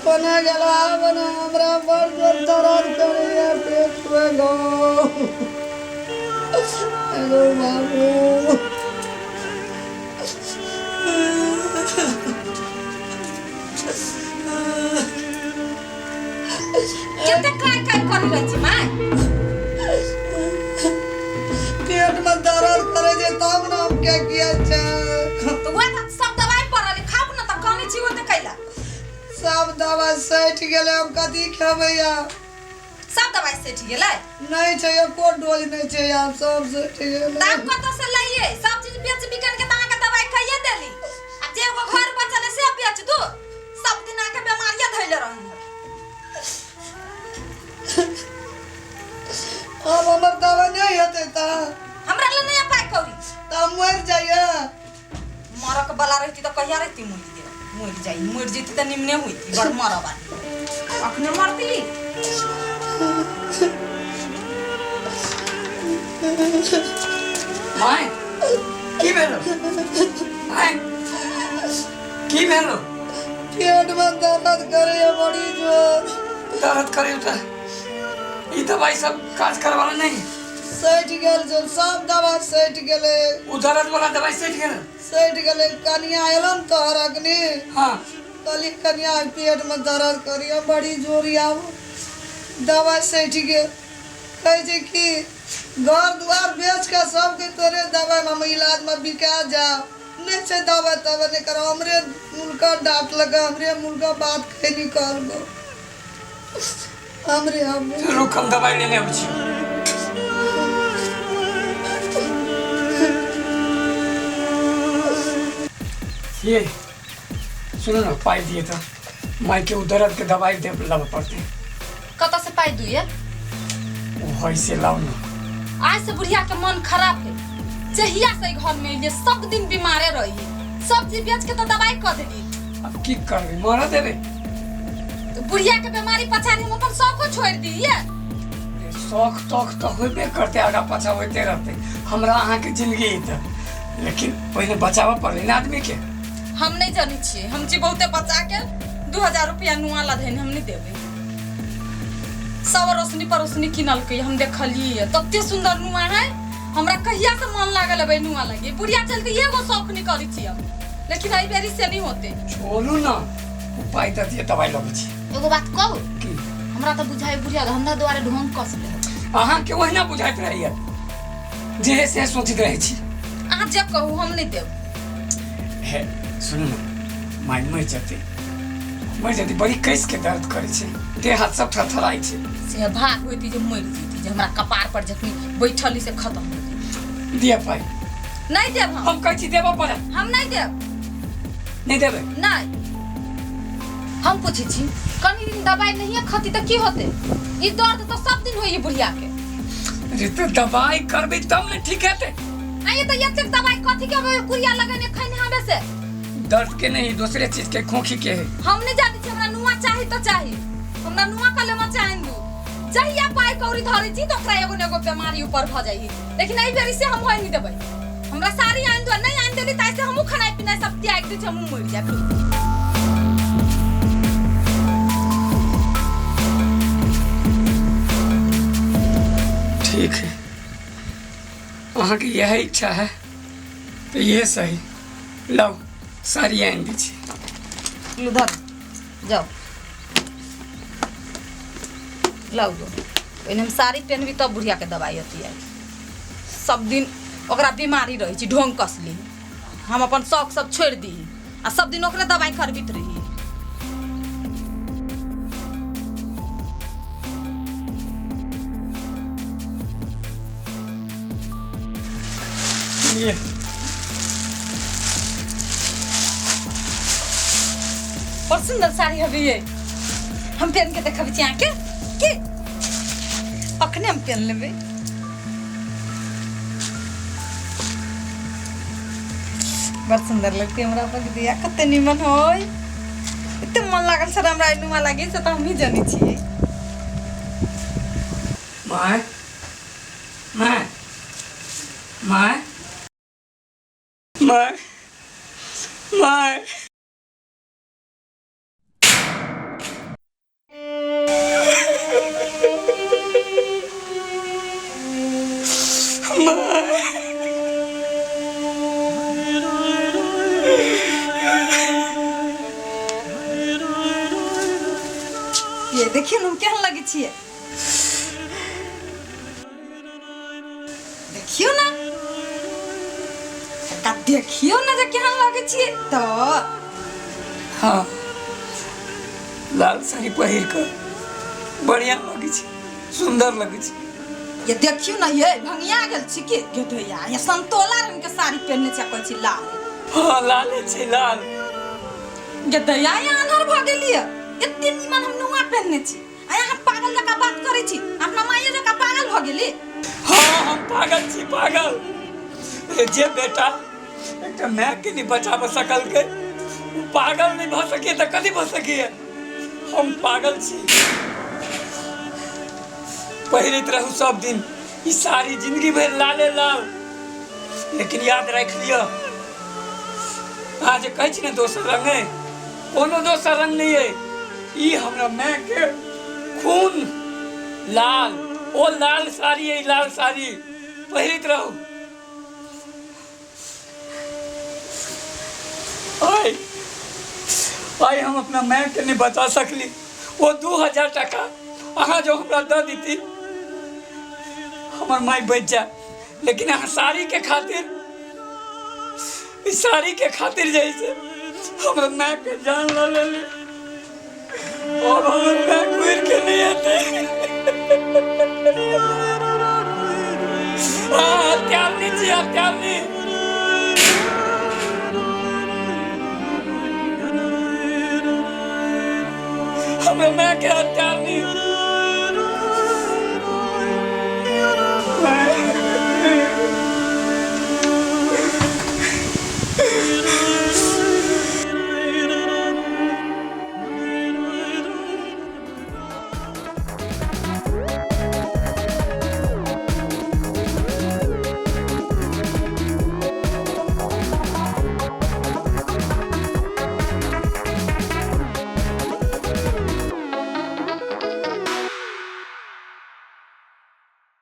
कोना गेलो आब ने हमरा बड़ जोर दर्द करैया पेटमे गो। हेलो बाबू, कते काय काय करी रहै छी माय? पेटमे दर्द करै छै तब ने हम क्या किया छै। तऽ वएह तऽ सब दवाइ पड़ल है, खाउ ने तऽ कानै छी ओते कैला? सब दवाइ सठि गेलै, हम कथी खेबै आब? सब दवाइ सठि गेलै? नहि छै, एको डोज नहि छै आब, सब सठि गेलै। तऽ आब कतऽ से लइयै? सब चीज बेच बिकन के तऽ अहाँके दवाइ खाइए देली, आ जे एगो घर बचल है से बेच दू। सब दिन अहाँके बेमारिये धैले रहै है। आब हमर दवाइ नहि हेतै तऽ हमरा लग नहि है पाइ कौड़ी। तऽ हम मरि जाइए। मरक बला रहती तऽ कहिया रहती मरि गेल। मरि जाइ, मरि जैती तऽ निमने होइती। बड़ मरब आदमी अखने मरती। माय, की भेलो? माय, की भेलो? पेटमे दर्द करैए बड़ी जोर। दर्द करे तऽ ई दवाई सब काज करवाला नहीं? सठि गेल छै, सब दवा सठि गेलै। ओ दर्द वाला दवाई सठि गेल? सठि गेलै। कनिया एलन तोहर अखनी। हाँ। कहली, कनिया, पेटमे दर्द करिए बड़ी जोर, आब दवा सठि गेल। कहै छै कि घर दुआर बेच कऽ सबके तोरे दवाइमे हम इलाजमे बिका जाओ, नहि छै दवाइ तवाइ नहि करब। हमरे मुलका डाँटलक, हमरे मुलका बात खैनी कहलको हमरे हम। रुक, हम दवाई लेने अबै छी। ये सुनू ने, पाइ दिए तऽ मायके ओ दर्दके दवाइ दे लाबऽ पड़तै। कतऽ से पाइ दुइए? ओ है से लाउ ने। आज से बुढ़िया के मन खराब है। जहिया से घर में अइले सब दिन बीमारे रही। सब चीज बेच के तो दवाई कऽ देली। अब की करबै, मरऽ देबै? तो बुढ़िया के बीमारी पछाड़ी हम अपन शौको छोड़ दिए? शौक तौक तऽ होबे करतै, आगा पाछा होइते रहतै हमरा अहाँके जिंदगी तऽ, लेकिन पहिने बचाबऽ पड़लै ने आदमीके। हम नहीं जानी छियै, हम जी बहुते बचा के 2000 रुपया नुआ ला धैन। हम नहीं देबै। सब रोशनी परोसनी किनलकै, हम देखलियै, तते सुंदर नुआ है। हमरा कहिया से मन लागल है नुआ लगे। बुढ़िया चलते एगो शौक नहीं करै छी हम, लेकिन एहि बेरी से नहीं होते। छोड़ू ना, उपाय दऽ दिअ, दवाइ लबै छी। एगो बात कहू? की? हमरा तऽ बुझाइ बुढ़िया धंधा दुआरे ढोंग कस ले। अहाँके ओहिना बुझाइत रहैया, जे से सोचैत रहै छी। अहाँ जे कहू, हम नहीं देब। हे सुनू ने, माय मरि जेतै, मरि जेतै। बड़ी कसि के दर्द करै छै, देह हाथ सब थरथराइ छै। से भाग होती जे मरि जेती, जे हमरा कपार पर जखनी बैठली से खत्म हो जेती। दिअ पाइ। नहीं देब हम। हम कहै छी देबऽ पड़त। हम नहीं देब। नहि देबै? नहीं। हम पूछै छी, कनी दिन दवाई नहीं खती तऽ की होते? ई दर्द तऽ सब दिन होई बुढ़िया के। अरे तऽ दवाई करबै तब ने ठीक हेतै। आइए तऽ एतेक दवाई कथी के होय? कुरिया लगेने खैने हबे से दर्द के नहीं, दूसरे चीज के, खोखी के है। हम नहीं जानै छी, हमरा नुआ चाही तऽ चाही। हमरा नुआ का लेमा चाही दू। जहिया पाइ कौड़ी धरै छी तऽ ओकरा एगो ने एगो बीमारी ऊपर भऽ जाइ, लेकिन एहि बेरी से हम होय नहीं देबै। हमरा साड़ी आनि दो, नहीं आनि देली तऽ ऐसे हमहूँ खेनाइ पिनाइ सब त्याग दै छी, हमहूँ मरि जायब। ठीक है, अहाँके यह इच्छा है तो ये सही, लाओ साड़ी आनि दै छी। लू धर, जाओ लाउ गो। पहिने हम साड़ी पहनबी तब बुढ़ियाके दवाइ अथी आई। सब दिन ओकरा बीमारी रहै छै, ढोंग कसली। हम अपन शौक सब छोड़ि दी आ सब दिन ओकरे दवाइ करबित रही। ये बड़ सुंदर साड़ी हबे ये, हम पहन के देखबै छी अहाँके की? अखने हम पहन लेबै। बड़ सुंदर लगती हमरा पर दिया, कते निमन होय। एते मन लागल सर हमरा एनुमा लागी से तऽ हमही जानै छियै। My, my, my, my, my. ये देखियौ ने हम केहन लगै छियै। देखियौ ने, कनिका देखियौ ने जे केहन लगै छियै तऽ। हाँ, लाल साड़ी पहिर कऽ बढ़िया लगै छै, सुंदर लगै छै। ये देखियौ ने, ये भंगिया गेल छी की गेदैया? ये संतोला रंग के साड़ी पहिरने छै, कहै छी लाल। हाँ, लाले छै, लाल। गेदैया, ये आन्हर भऽ गेलियै? एते नीमन हम नुआ पहिरने छी आ अहाँ पागल जकाँ बात करै छी। अपना माइये जकाँ पागल भऽ गेली। हाँ, हम पागल छी, पागल। जे बेटा एकटा माय के नहीं बचाब सकलकै, ओ पागल नहीं भऽ सकैए तऽ कथी भऽ सकैए? हम पागल छी। पहिरैत रहू सब दिन ई साड़ी जिंदगी भरि लाले लाल, लेकिन याद राखि लिअ, अहाँ जे कहै छी ने दोसर रंग अइ, कोनो दोसर रंग नहि अइ। ई हमरा माय के खून लाल, ओ लाल साड़ी अइ, लाल साड़ी पहिरैत रहू। आइ आइ हम अपना माय के नहीं बचा सकली। वो 2000 टाका अहाँ जो हमरा दऽ देती, हमर माय बच जाए, लेकिन अहाँ साड़ी के खातिर, इस साड़ी के खातिर जे है से हमरा माय के जान लऽ लेली। अब हमर माय घुरि के नहीं एतै। हाँ, हत्यारनी छी, हत्यारनी। हमरा माय के हत्यारनी।